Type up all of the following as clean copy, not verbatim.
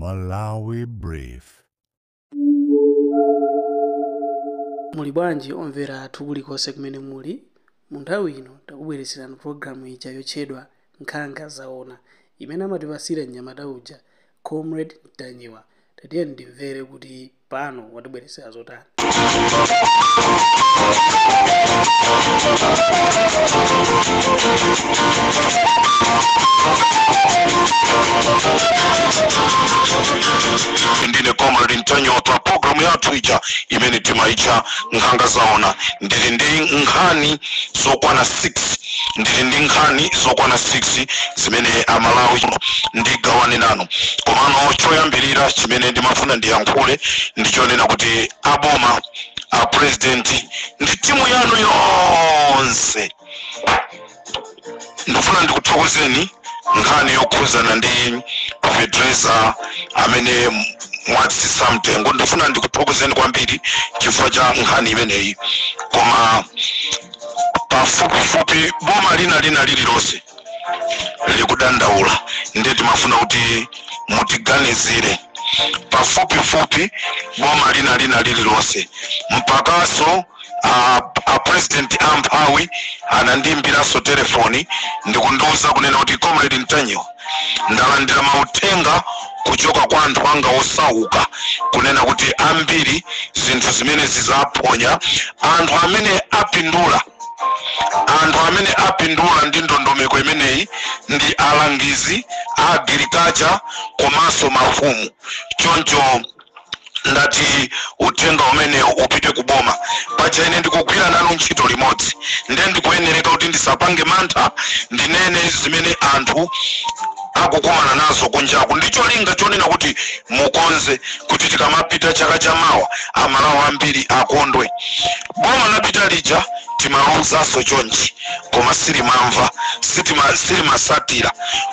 Malawi Brief. Muli bwanji omvera athu kulikonse kumene muli? Mu nthawi ino takubweretserani pulogalamu ija yotchedwa Nkhanga Zaona, imene amatipasira mnyamata uja, Comrade Ntanyiwa. Tatiyeni timvere kuti pano watibweretsera zotani. Ndine Comrade Ntanyiwa pa programu yathu ija imene timaitcha Nkhanga Zaona. Ndili ndi nkhani zokwana 6, ndili ndi nkhani zokwana 6 zimene Amalawi ndigawane nanu. Komano choyambirira chimene ndimafuna ndiyankhule ndichonena kuti aboma, a president ndi timu yanu yonse, ndifuna ndikuthokozeni nkhani yokhuzana ndi fetereza amene mwatsitsa mtengo. Ndifuna ndikuthokozeni kwambiri chifukwa cha nkhani imeneyi. Koma pafupifupi boma lina lina lililonse likudandaula, ndiye timafuna kuti mutiganizire. Pafupifupi boma lina lina lililonse, mpakaso a president amphawi anandiyimbiranso telefoni ndikundiuza kunena kuti, "Comrade Ntanyiwa, ndalandira mauthenga kuchoka kwa anthu anga osauka kunena kuti ambiri zinthu zimene zizaphonya. Anthu amene apindula, anthu amene apindula ndi ndondomeko imeneyi ndi alangizi a agriculture komanso mafumu. Choncho ndati uthenga umenewu upite kuboma. Paja ine ndikugwira nanu ntchito limodzi, ndiye ndikuyenereka kuti ndisapange mantha, ndinene zimene anthu akukumana nazo kunjaku, ndi cholinga chonena kuti mukonze kuti tikamapita chaka chamawa Amalawi ambiri akondwe. Boma lapita lija timaluzanso chonchi, koma silimamva, silimasatira.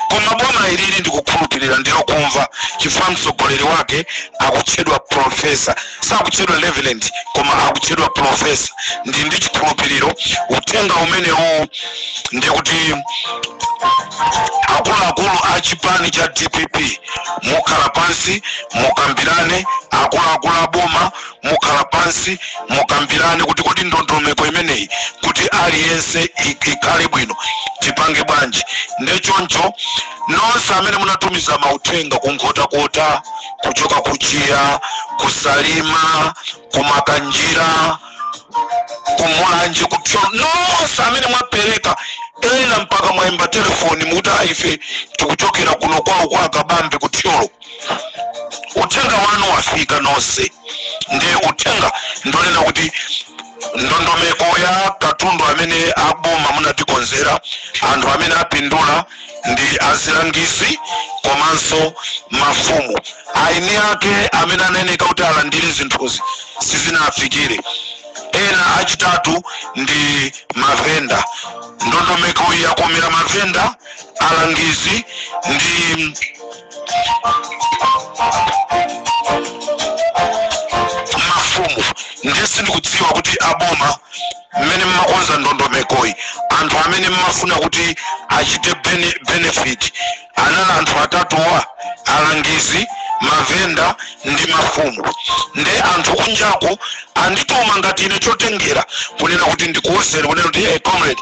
Koma boma ilili ndikukhulupirira ndilokumva, chifukwa mtsogoleri wake akutchedwa professor, sakutchedwa reverend, koma akutchedwa professor. Ndi chikhulupiriro uthenga umenewu ndikuti akuluakulu a chipani cha DPP mukhala pansi mukambirane, akuluakulu a boma mukhala pansi mukambirane kuti kodi ndondomeko imeneyi kuti aliyense ikhale bwino tipange bwanji. Ndechoncho nonse amene munatumiza mauthenga kuNkhotakota, kuchoka kuChiya, kuSalima, kuMakanjira, kuMulanje, kuThyolo, nonse amene mwapereka, ena mpaka mwayimba telefoni mukuti ife tikuchokera kuno kwawo kwa Akabambe kuThyolo, uthenga wanu wafika nonse. Ndiye uthenga ndonena kuti ndondomeko ya katundu amene aboma munatikonzera, anthu amene apindula ndi azilangizi komanso mafumu. Aini ake amene anayeneka kuti alandire zinthuzi sizinafikire. Ena achitatu ndi mavenda. Ndondomeko iyi yakomera mavenda, alangizi ndi mafumu. Ndiye sindikudziwa kuti aboma mmene mmakonza ndondomekoyi, anthu amene mmafuna kuti achite benefit anali anthu atatuwa, alangizi, mavenda ndi mafumu. Nde anthu kunjako andituma ngati ine chotengera kunena kuti ndikuwuzeni kunena kuti, "Hey, comrade,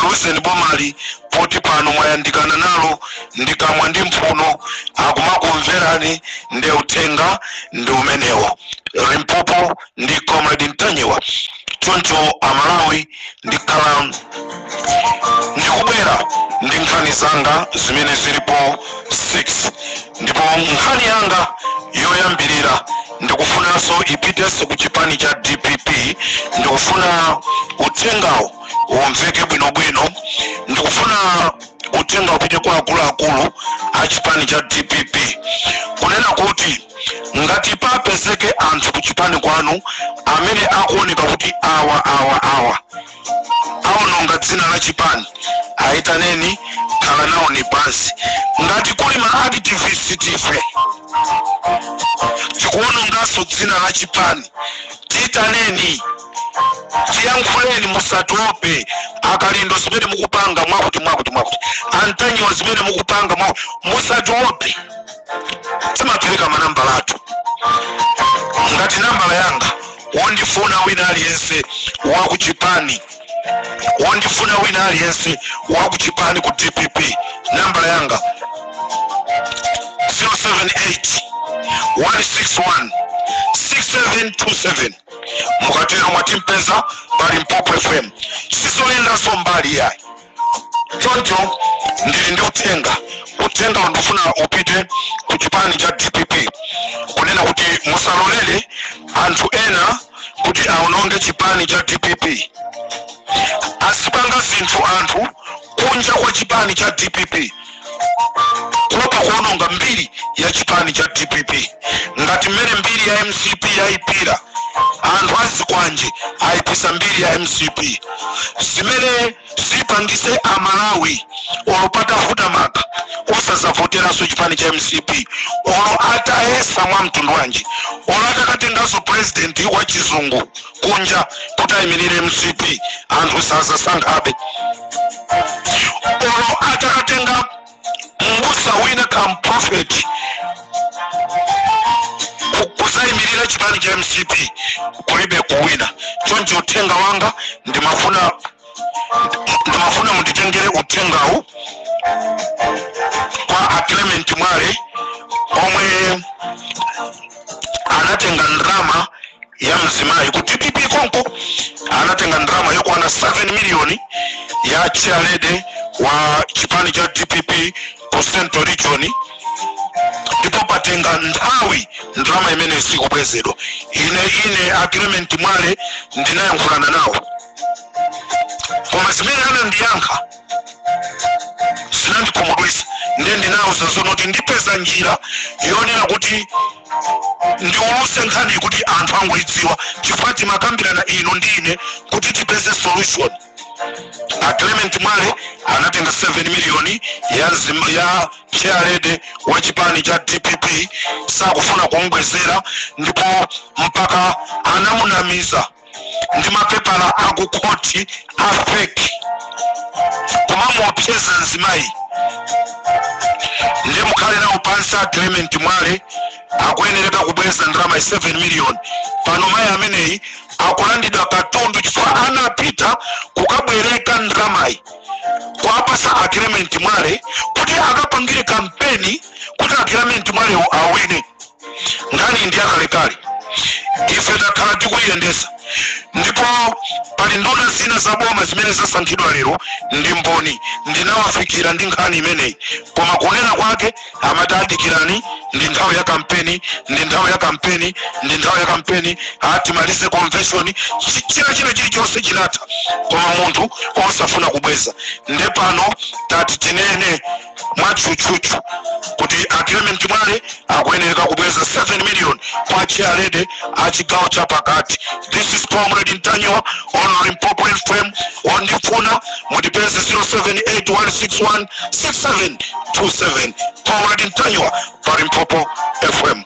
luzeni bomali poti pano mwayandikana nalo ndikamwa ndi mphuno, akumakumverani." Nde uthenga ndi umenewo. Limpopo ndi Comrade Ntanyiwa. Choncho Amalawi, ndikhala ndikubwera ndi nkhani zanga zimene zilipo 6. Ndipo nkhani yanga yoyambirira ndikufunanso ipitenso ku chipani cha DPP. Ndikufuna uthengawo umveke bwinobwino. Ndikufuna uthenga upite kwa akuluakulu a chipani cha DPP kunena kuti ngati papezeke anthu ku chipani kwanu amene akuoneka kuti awa, awa, awa aononga dzina la chipani, ayitaneni, khala nawo ni pansi. Ngati kuli ma activist tife tikuononganso dzina la chipani, tiyitaneni, tiyankhuleni, musatope. Akalindo, zimene mukupanga mwakuti, mwakuti, mwakuti, Antanyiwa, zimene mukupanga mwakuti, musatope. Timapereka manambala athu. Ngati nambala yanga, wondifuna wina aliyense wakuchipani, wondifuna wina aliyense wakuchipani ku DPP, nambala yanga 078 161 6727. Mukatero mwatimpeza pa Limpopo FM, sizoyendanso mbali yayi. Choncho ndili ndi uthenga. Uthenga ndifuna upite ku chipani cha DPP, kunena kuti musalolere anthu ena kuti aononge chipani cha DPP. Azipanga zinthu anthu kunja kwa chipani cha DPP kuopa kuononga mbiri ya chipani cha DPP, ngati mmene mbiri ya MCP yayipira. Anthu azikwanje ayipisa mbiri ya MCP, zimene zipangise Amalawi olopata futa maka osazavoteranso chipani cha MCP, olo atayesa mwa mtundu wanji, olo atakatenganso president wa chizungu kunja kuti ayimirire MCP, anthu sazasankhabe. Olo atakatenga mbusa wina kamprofeti kusayimirira chipani cha MCP, kulibe kuwina. Choncho uthenga wanga, ndimafuna munditengere uthengawu kwa a Clement Mwale omwe anatenga ndrama ya mzimayi ku DPP konko. Anatenga ndrama yokwana 7 miliyoni ya chairlady wa chipani cha DPP ku Central Region, ndipo patenga nthawi ndrama imene sikubwezedwa. Ine a Clement Mwale ndinayankhulana nawo, koma zimene anandiyankha zinandikhumudwitsa. Ndiye ndinawuza zonoti ndipeza njira yonena kuti ndiuluse nkhani kuti anthu angoidziwa, chifukwa timakambirana inu ndi ine kuti tipeze solution. A Clement Mwale anatenga 7 miliyoni ya chairlady wa chipani cha DPP, sakufuna kumubwezera, ndipo mpaka anamunamiza ndi mapepala akukhoti a fake, kumamuopseza mzimayi. Ndiye mukhale nawo pansi a Clement Mwale, akuyenereka kubweza ndalama 7 million. Pano mayi ameneyi akulandidwa katundu chifukwa anapita kukabwereka ndalamayi kuapasa a Clement Mwale kuti akapangire kampeni kuti a Clement Mwale awine. Nkhani ndi yakalekale, ife takhala tikuyiyendesa, ndipo pali nduna zina za boma zimene zasankhidwa lero ndi mboni. Ndinawafikira ndi nkhani imeneyi, koma kunena kwake amati adikirani, ndi nthawi ya kampeni, ndi nthawi ya kampeni, ndi nthawi ya kampeni, atimalize convention. China china chilichonse chinatha, koma munthu osafuna kubweza. Nde pano tati tinene mwatchutchutchu kuti a Clement Mwale akuyenereka kubweza 7 million kwa chairlady a chigawo cha pakati. This is Comrade Ntanyiwa on Limpopo FM. Wandifuna mutipeze 0781616727. Comrade Ntanyiwa pa Limpopo FM.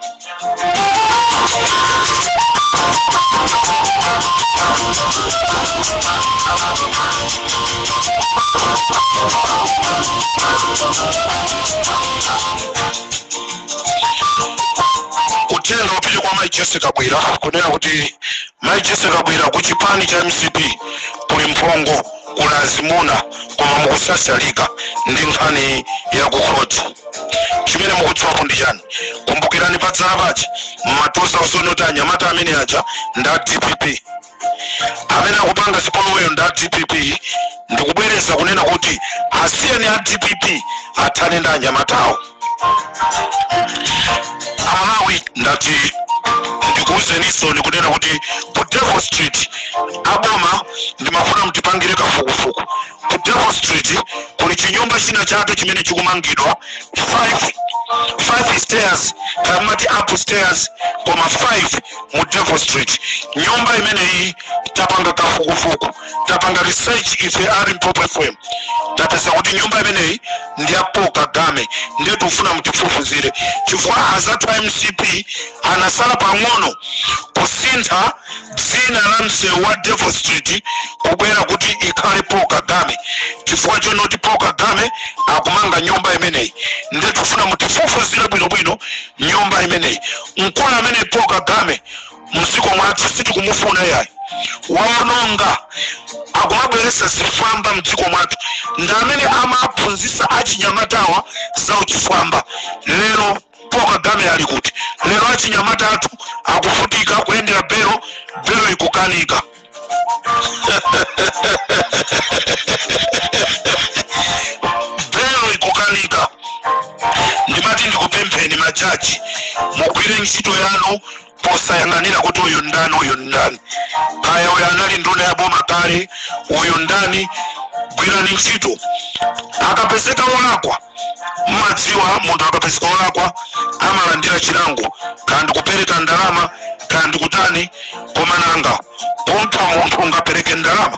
Uthenga upite kwa Mai Jessica Bwira, kunena kuti Mai Jessica Bwira, ku chipani cha MCP kuli mphongo, kuli azimuna, koma mukusasalika ndi nkhani ya kukhoti. Chimene mukudziwapo ndi chani? Kumbukirani padzala pachi mma 2000 kuti anyamata amene aja nda DPP, amene akupanga zipoloweyo nda DPP. Ndikubwereza kunena kuti asiyeni a DPP athane ndi anyamatawo. Amalawi, ndati ndikuwuzeninso ndikunena kuti ku Devil Street, aboma, ndimafuna mutipangire kafukufuku. Ku Devil Street kuli chinyumba china chake chimene chikumangidwa 5 5 stairs, kamati upstairs, koma 5 mu Devil Street. Nyumba imeneyi tapanga kafukufuku, tapanga research ife a Limpopo FM, tapeza kuti nyumba imeneyi ndi ya Paul Kagame. Ndiye tikufuna mutifufuzire, chifukwa azathu a MCP anasala pang'ono. Kusintha dzina la msewu wa Devil Street kubwera kuti ikhale Paul Kagame, chifukwa chonoti Paul Kagame akumanga nyumba imeneyi. Ndiye tikufuna mutifufuzire bwinobwino nyumba imeneyi. Mkulu amene Paul Kagame mdziko mwathu sitikumufuna yayi, waononga, akumabweresa zifwamba mdziko mwathu, ndi amene amaphunzitsa achinyamatawa za uchifwamba. Lero Paul Kagame ali kuti? Lero achinyamata athu akuvutika kuyendera belo, belo ikukanika, belo ikukanika. Ndimati ndikupempheni majaji, mugwire ntchito yanu posayang'anira kuti uyu ndani, uyu ndani, kaya uyu anali nduna ya boma kale, uyu ndani. Gwirani ntchito. Akapezeka wolakwa, mmadziwa munthu akapezeka wolakwa amalandira chilango, kandi kupereka ndalama, kandi kutani. Koma nanga kumpha munthu ungapereke ndalama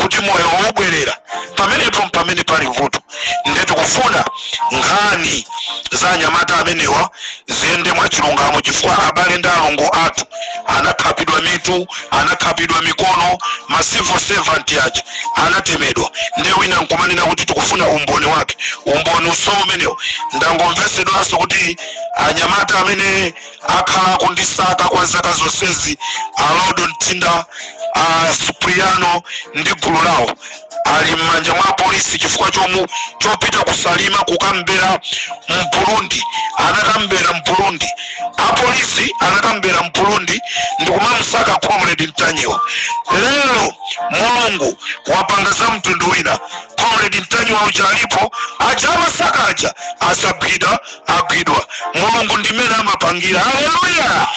kuti moyo wobwerera? Pamenepo pamene pali vuto. Ndiye tikufuna nkhani za anyamata amenewa ziyende mwachilungamo, chifukwa abale ndi alongo athu anakhapidwa mitu, anakhapidwa mikono, ma civil servant aja anatemedwa. Ndiye wina nkumanena kuti tikufuna umboni wake. Umboni uso umenewo. Ndangomvesedwanso kuti anyamata amene akhala akundisaka kwa zaka zonsezi, Alodo Mtinda, a Supriano ndi gulu lawo, ali m'manja mwa polisi chifukwa chopita kusalima kukambera Mburundi. Anakambera Mburundi, apolisi anakambera Mburundi ndikumamusaka Comrade Mtanyiwa. Lero Mulungu wapanga za mtundu wina. Comrade Mtanyiwa uja alipo, aja amasaka aja asagwidwa, agwidwa. Mulungu ndimene amapangira. Haleluya!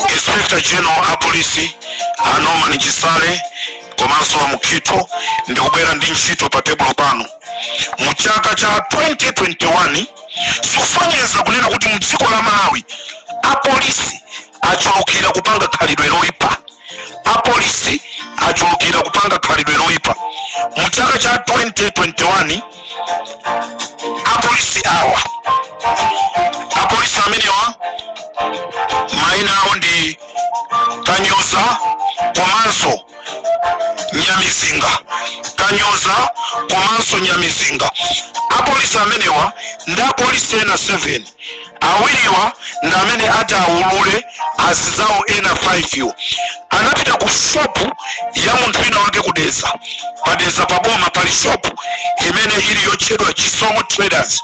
Inspector General a polisi a Norman Chisale komanso a Mukhito, ndikubwera ndi ntchito pa tebulo pano. Mu chaka cha 2021 sikufanyeza kunena kuti mu dziko la Malawi apolisi achulukira kupanga khalidwe loyipa. Apolisi achulukira kupanga khalidwe loyipa. Mu chaka cha 2021 apolisi awa, apolisi amenewa mayina awo ndi Kanyoza komanso Nyamizinga. Kanyoza komanso Nyamizinga, apolisi amenewa ndi apolisi ena 7. Awiriwa ndi amene ati aulule azizawo ena 5 iwo. Anapita ku shopu ya munthu wina wake kudeza, padeza paboma pali shopu imene ili yotchedwa Chisomo Traders.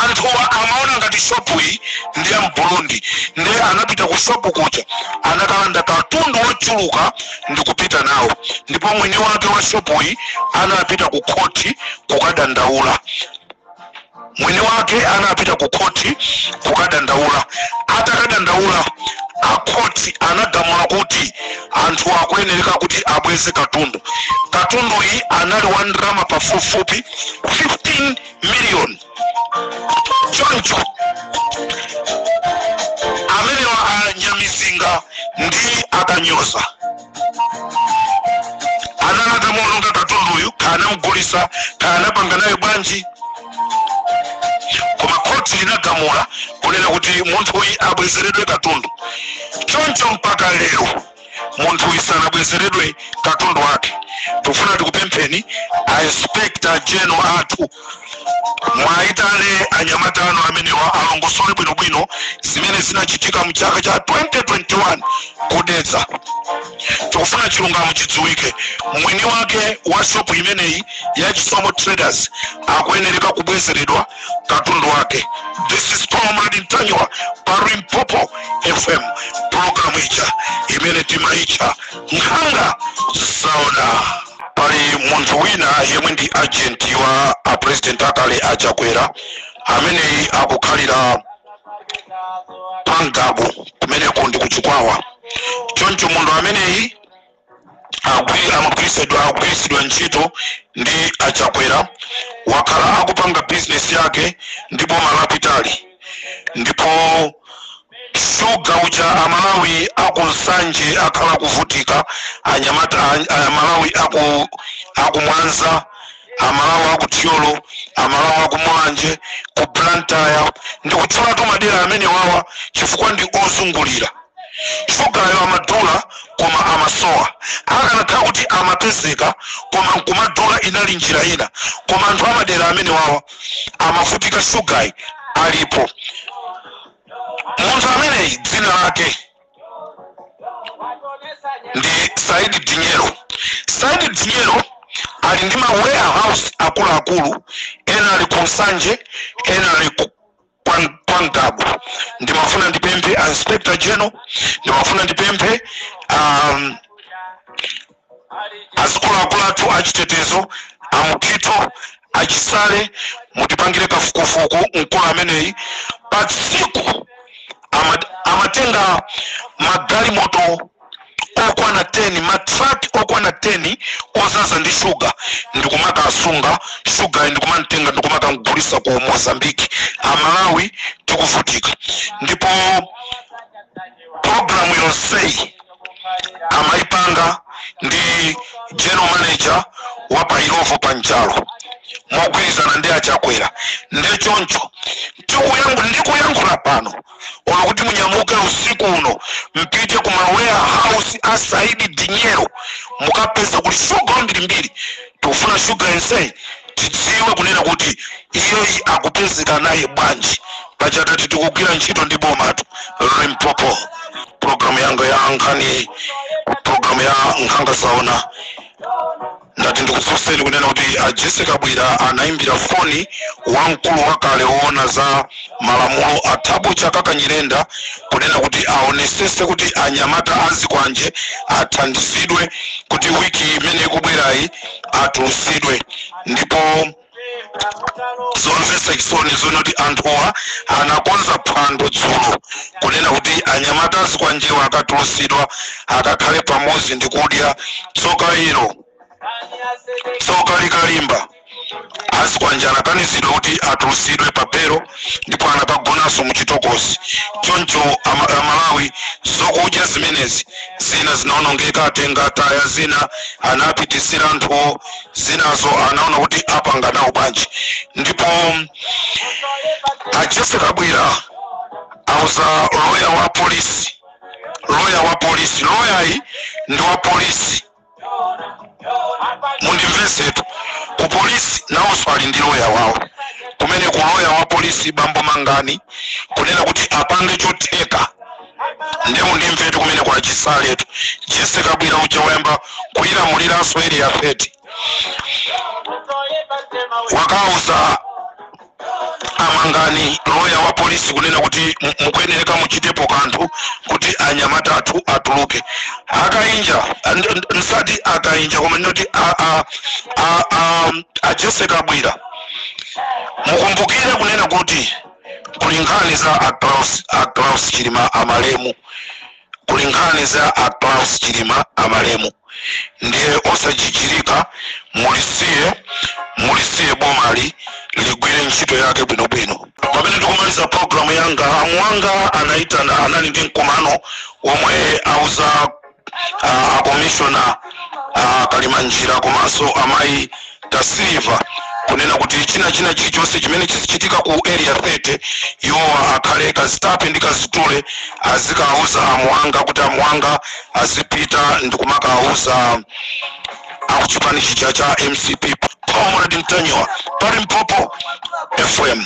Anthuwa amaona ngati shopu iyi ndi ya Mburundi, ndiye anapita ku shopu kuja, anakalanda katundu wochuluka ndi kupita nawo. Ndipo mwini wake wa shopu iyi anapita ku khoti kukadandaula. Mwini wake anapita ku khoti kukadandaula. Atakadandaula, akhoti anagamula kuti anthu akuyenereka kuti abweze katundu. Katundu iyi anali wa ndalama pafupifupi 15 million. Choncho amenewa Anyamizinga ndi Akanyoza analata muononga katunduyu, kanamugulisa, kanapanga naye bwanji, koma khoti linagamula kunena kuti munthu uyu abwezeredwe katundu. Choncho mpaka lero munthu uyu sanabwezeredwe katundu wake. Tikufuna tikupempheni a Inspector General athu, mwayitane anyamata anu amenewa alongosole bwinobwino zimene zinachitika mu chaka cha 2021 kudedza. Tikufuna chilungamo chidziwike. Mwini wake wa shopu imeneyi ya Chisomo Traders akuyenereka kubwezeredwa katundu wake. This is Comrade Mtanyiwa pa Limpopo FM, programu ija imene timaitcha Nkhanga Zaona. Pali munthu wina yemwe ndi agent wa a president akale Achakwera, ameneyi akukhalira Pangabu, kumeneko ndi kuchikwawa. Choncho munthu ameneyi Amagwiritsidwa ntchito ndi Achakwera. Wakhala akupanga bizinesi yake ndi boma lapitali, ndipo shuga uja Amalawi akuNsanje akhala kuvutika, anyamata Amalawi aku Mwanza, Amalawi aku Thyolo, Amalawi aku Mulanje, ku Blantyre, ndikutchulatu madera amene wawa chifukwa ndi ozungulira. Shugayo amadula koma amasowa. Akanakhala kuti amapezeka koma nkumadula, inali njira ina, koma anthu amadera amene wawa amavutika. Shugayi alipo. Munthu ameneyi dzina lake ndi Saidi Dinyero. Saidi Dinyero ali ndi ma warehouse akuluakulu, ena ali ku Nsanje, ena ali ku kwa Ngabu. Ndimafuna ndipemphe Inspector General, ndimafuna ndipemphe azikuluakulu athu achitetezo, aMukhito, Achisale, mutipangire kafukufuku mkulu ameneyi. Pa tsiku amatenga magalimoto okwana 10, matraki okwana 10 ozaza ndi shuga, ndikumaka asunga shuga, ndikumamtenga ndikumakamgulisa ku Mozambiki. Amalawi tikuvutika. Ndipo programu yonseyi amayipanga ndi general manager wa pa Illovo Panjalo mogwirizana ndi Achakwera. Ndi choncho ndikuyankhula pano, ono kuti munyamuke usiku uno, mpite ku ma warehouse a Saidi Dinyero, mukapeza kuti shuga wambirimbiri. Tikufuna shuga yenseyi, tidziwe kunena kuti iyeyi akupezeka naye bwanji. Pachatati tikugwira ntchito ndi bomatu. Limpopo, programu yanga ya nkhani, programu ya Nkhanga Zaona. Ndati ndikufunseni kunena kuti a Jessica Bwira anayimbira foni wamkulu wakale woona za malamulo a Thabo Chakaka Nyirenda kunena kuti aonesese kuti anyamata azikwanje athandizidwe kuti wiki imene ikubwerayi atulusidwe. Ndipo zomvetsa chisoni zonoti anthuwa anakonza phwando dzulo kunena kuti anyamata azikwanjewa akatulusidwa akakhale pamodzi ndi kudya. Tsoka ilo, tsoka likalimba, azikwanje anakanizidwa kuti atulusidwe pa belo ndipo anakagonanso muchitokosi. Choncho Amalawi, zokudya zimenezi zina zinaonongeka, atenga taya, zina anapitisira anthuwo, zinazo anaona kuti apanga nawo bwanji. Ndipo a Jessica Kabwira auza loya wa polisi, loya wa polisi, loyayi ndi wa polisi, mundimvesetu, ku polisi nawonso ali ndi loya wawo kumene ku loya wa polisi bambo Mangani, kunena kuti apange chotheka. Ndiye mundimvetu kumene kwa Chisaletu, Jessica Kabwira uja wayamba kuyilamuliranso Area 30. Wakauza Amangani, loya wa polisi, kunena kuti mukuyenereka muchitepo kanthu kuti anyamata athu atuluke. Akainja nsati akainja, koma ndinoti a Jessica Bwira, mukumbukire kunena kuti kuli nkhani za a Klaus Chilima amalemu, kuli nkhani za a Klaus Chilima amalemu. Ndiye osachichirika, mulisiye, mulisiye bomali ligwire ntchito yake bwinobwino. Pamene tikumaliza programu yanga, amuwanga anaitana, anali ndi mkumano omwe auza akomishona Kalimanjira komanso amayi Tasilva kunena kuti china chilichonse chimene chizichitika ku Area 30, iwowa akhale kazitape ndi kazitule, azikauza amuwanga kuti amuwanga azipita ndikumakauza akuchipani chija cha MCP. Comrade Mtanyiwa, pali Mpopo FM.